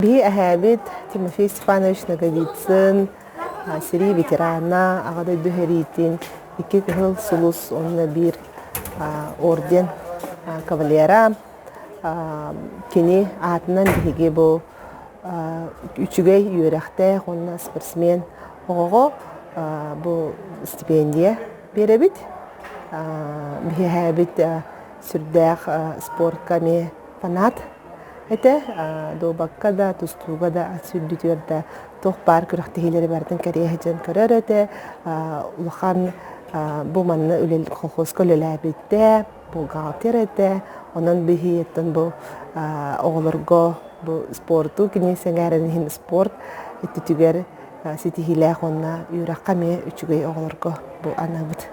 Биһи эһээбит Тимофей Степанович Ноговицын сэрии ветерана, Аҕа дойду сэриитин икки кыһыл сулус уонна биир орден кавалера. Кини аатынан биһиги бу үчүгэй үөрэхтээх уонна спортсмен оҕоҕо бу стипендия биэрэбит. Биһиэхээбит сүрдээх спортка эмиэ фанат этэ. Дуобакка да, тустууга да, ат сүүрдүүтүгэр да туох баар күрэхтэһиилэри барытын кэрийэ сылдьан көрөр этэ. Улахан бу манна колхозка үлэлээбитэ, бухгалтер этэ. Онон биһиэттэн бу оҕолорго бу спорту кини сэҥээрэн иһин спорт өттүтүгэр ситиһиилээх уонна үөрэххэ эмиэ үчүгэй оҕолорго бу аныыбыт.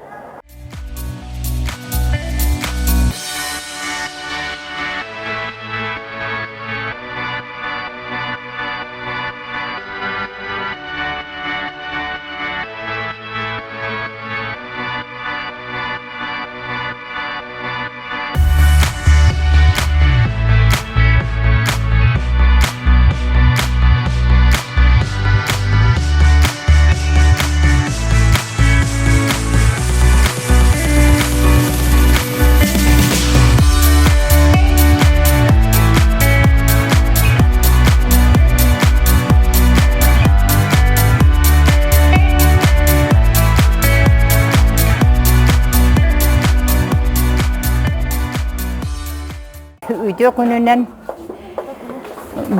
Үтүө күнүнэн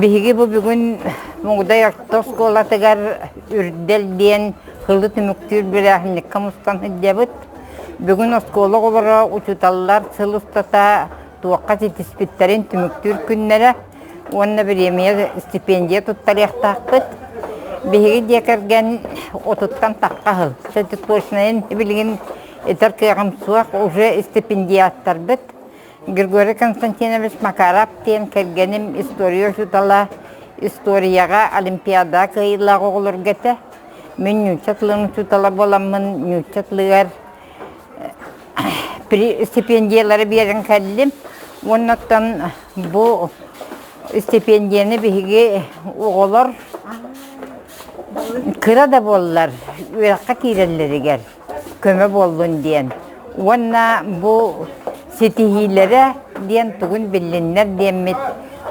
биһиги бу бүгүн Мугудай орто оскуолатыгар Үрдэл диэн сылы түмүктүүр бырааһынньыкка мустан сылдьабыт. Бүгүн оскуола оҕолоро, учууталлар сыл устата туохха ситиспиттэрин түмүктүүр күннэрэ уонна бириэмийэ стипендия туттарыахтаахпыт. Биһиги дьиэ кэргэн отуттан тахха сыл. Кстати, точнайын билигин этэр кыаҕым суох, уже стипендиаттарбыт. Григорий Константинович Макаров диэн кэргэним история учуутала, историяҕа олимпиада кыайыылаах оҕолорго этэ. Мин нуучча тылын учуутала буоламмын нуучча тылыгар стипендиялары биэрэн кэллим. Уонна оттон бу стипендияны биһиги оҕолор кыра да буоллар үөрэххэ киирэллэригэр көмө буоллун диэн уонна бу ситиһиилэрэ диэн тугун биллиннэр диэммит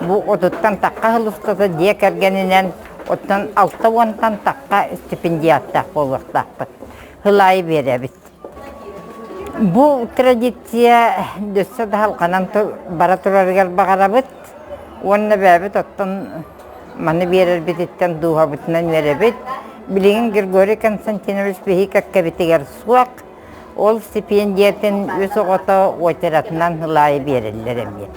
бу отуттан тахха сыл устата дьиэ кэргэнинэн оттон 60-тан тахха стипендиаттаах буолуохтаахпыт. Сыл аайы биэрэбит. Бу традиция өссө да халҕанан бара турарыгар баҕарабыт уонна бэйэбит оттон маны биэрэрбититтэн дууһабытынан үөрэбит. Билигин Григорий Константинович биһиги кэккэбитигэр суох, ол стипендиятын үс оҕото уочаратынан ылаайы биэрэллэр эмиэ.